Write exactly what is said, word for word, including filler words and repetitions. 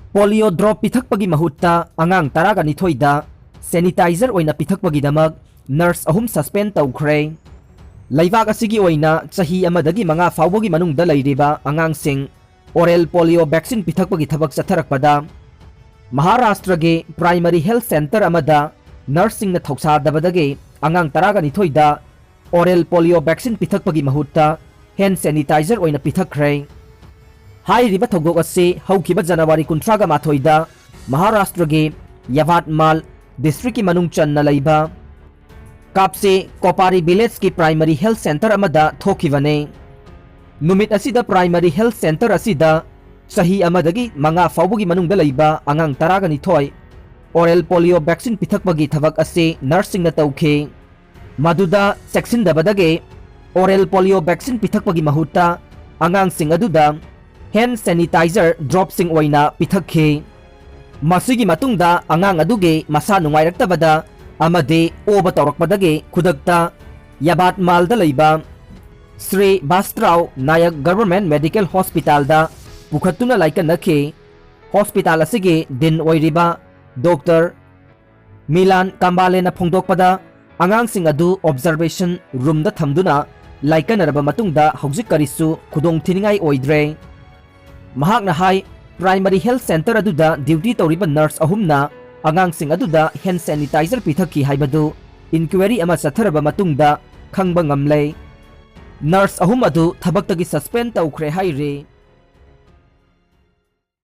Polio drop ꯄꯤꯊꯛꯄꯒꯤ ꯃꯍꯨꯠꯇ ꯑꯉꯥꯡ ꯇꯔꯥꯒ ꯅꯤꯊꯣꯏꯗ sanitizer ꯑꯣꯏꯅ ꯄꯤꯊꯛꯄꯒꯤꯗꯃꯛ nurse ꯑꯍꯨꯝ suspend ꯇꯧꯈ꯭ꯔꯦ꯫ ꯂꯩꯕꯥꯛ ꯑꯁꯤꯒꯤ ꯑꯣꯏꯅ ꯆꯍꯤ ꯑꯃꯗꯒꯤ ꯃꯉꯥ ꯐꯥꯎꯕꯒꯤ ꯃꯅꯨꯡꯗ ꯂꯩꯔꯤꯕ ꯑꯉꯥꯡꯁꯤꯡ oral polio vaccine ꯄꯤꯊꯛꯄꯒꯤ ꯊꯕꯛ ꯆꯠꯊꯔꯛꯄꯗ, ꯃꯍꯥꯔꯥꯁꯇ꯭ꯔꯒꯤ primary health centre ꯑꯃꯗ nurseꯁꯤꯡꯅ ꯊꯧꯁꯥꯗꯕꯗꯒꯤ ꯑꯉꯥꯡ ꯇꯔꯥꯒ ꯅꯤꯊꯣꯏꯗ oral polio vaccine ꯄꯤꯊꯛꯄꯒꯤ ꯃꯍꯨꯠꯇ hand sanitizer ꯑꯣꯏꯅ ꯄꯤꯊꯛꯈ꯭ꯔꯦ꯫ ꯍꯥꯏꯔꯤꯕ ꯊꯧꯗꯣꯛ ꯑꯁꯤ ꯍꯧꯈꯤꯕ ꯖꯅꯋꯥꯔꯤ ꯀꯨꯟꯊ꯭ꯔꯥꯒ ꯃꯥꯊꯣꯏꯗ ꯃꯍꯥꯔꯥꯁꯇ꯭ꯔꯒꯤ ꯌꯥꯚꯥꯠꯃꯥꯜ districtꯀꯤ ꯃꯅꯨꯡ ꯆꯟꯅ ꯂꯩꯕ ꯀꯥꯞꯁꯦ ꯀꯣꯄꯥꯔꯤ villageꯀꯤ primary health centre ꯑꯃꯗ ꯊꯣꯛꯈꯤꯕꯅꯤ꯫ ꯅꯨꯃꯤꯠ ꯑꯁꯤꯗ primary health centre ꯑꯁꯤꯗ ꯆꯍꯤ ꯑꯃꯗꯒꯤ ꯃꯉꯥ ꯐꯥꯎꯕꯒꯤ ꯃꯅꯨꯡꯗ ꯂꯩꯕ ꯑꯉꯥꯡ ꯇꯔꯥꯒ ꯅꯤꯊꯣꯏ oral polio vaccine ꯄꯤꯊꯛꯄꯒꯤ ꯊꯕꯛ ꯑꯁꯤ nurseꯁꯤꯡꯅ ꯇꯧꯈꯤ꯫ ꯃꯗꯨꯗ ꯆꯦꯛꯁꯤꯟꯗꯕꯗꯒꯤ oral polio vaccine ꯄꯤꯊꯛꯄꯒꯤ ꯃꯍꯨꯠꯇ ꯑꯉꯥꯡꯁꯤꯡ ꯑꯗꯨꯗ hand sanitizer dropꯁꯤꯡ ꯑꯣꯏꯅ ꯄꯤꯊꯛꯈꯤ꯫ ꯃꯁꯤꯒꯤ ꯃꯇꯨꯡꯗ ꯑꯉꯥꯡ ꯑꯗꯨꯒꯤ ꯃꯁꯥ ꯅꯨꯡꯉꯥꯏꯔꯛꯇꯕꯗ ꯑꯃꯗꯤ ꯑꯣꯕ ꯇꯧꯔꯛꯄꯗꯒꯤ ꯈꯨꯗꯛꯇ ꯌꯥꯚꯥꯠꯃꯥꯜꯗ ꯂꯩꯕ Shri ꯚꯥꯁꯇ꯭ꯔꯥꯎ Nayak Government Medical Hospitalꯗ ꯄꯨꯈꯠꯇꯨꯅ ꯂꯥꯏꯀꯠꯅꯈꯤ꯫ Hospital ꯑꯁꯤꯒꯤ dean ꯑꯣꯏꯔꯤꯕ Doctor ꯃꯤꯂꯥꯟ ꯀꯝꯕꯥꯂꯦꯅ ꯐꯣꯡꯗꯣꯛꯄꯗ, ꯑꯉꯥꯡꯁꯤꯡ ꯑꯗꯨ observation roomꯗ ꯊꯝꯗꯨꯅ ꯂꯥꯏꯀꯠꯅꯔꯕ ꯃꯇꯨꯡꯗ ꯍꯧꯖꯤꯛ ꯀꯔꯤꯁꯨ ꯈꯨꯗꯣꯡꯊꯤꯅꯤꯡꯉꯥꯏ ꯑꯣꯏꯗ꯭ꯔꯦ꯫ ꯃꯍꯥꯛꯅ ꯍꯥꯏ, primary health centre ꯑꯗꯨꯗ duty ꯇꯧꯔꯤꯕ nurse ꯑꯍꯨꯝꯅ ꯑꯉꯥꯡꯁꯤꯡ ꯑꯗꯨꯗ hand sanitizer ꯄꯤꯊꯛꯈꯤ ꯍꯥꯏꯕꯗꯨ inquiry ꯑꯃ ꯆꯠꯊꯔꯕ ꯃꯇꯨꯡꯗ ꯈꯪꯕ ꯉꯝꯂꯦ꯫ Nurse ꯑꯍꯨꯝ ꯑꯗꯨ ꯊꯕꯛꯇꯒꯤ suspend ꯇꯧꯈ꯭ꯔꯦ ꯍꯥꯏꯔꯤ꯫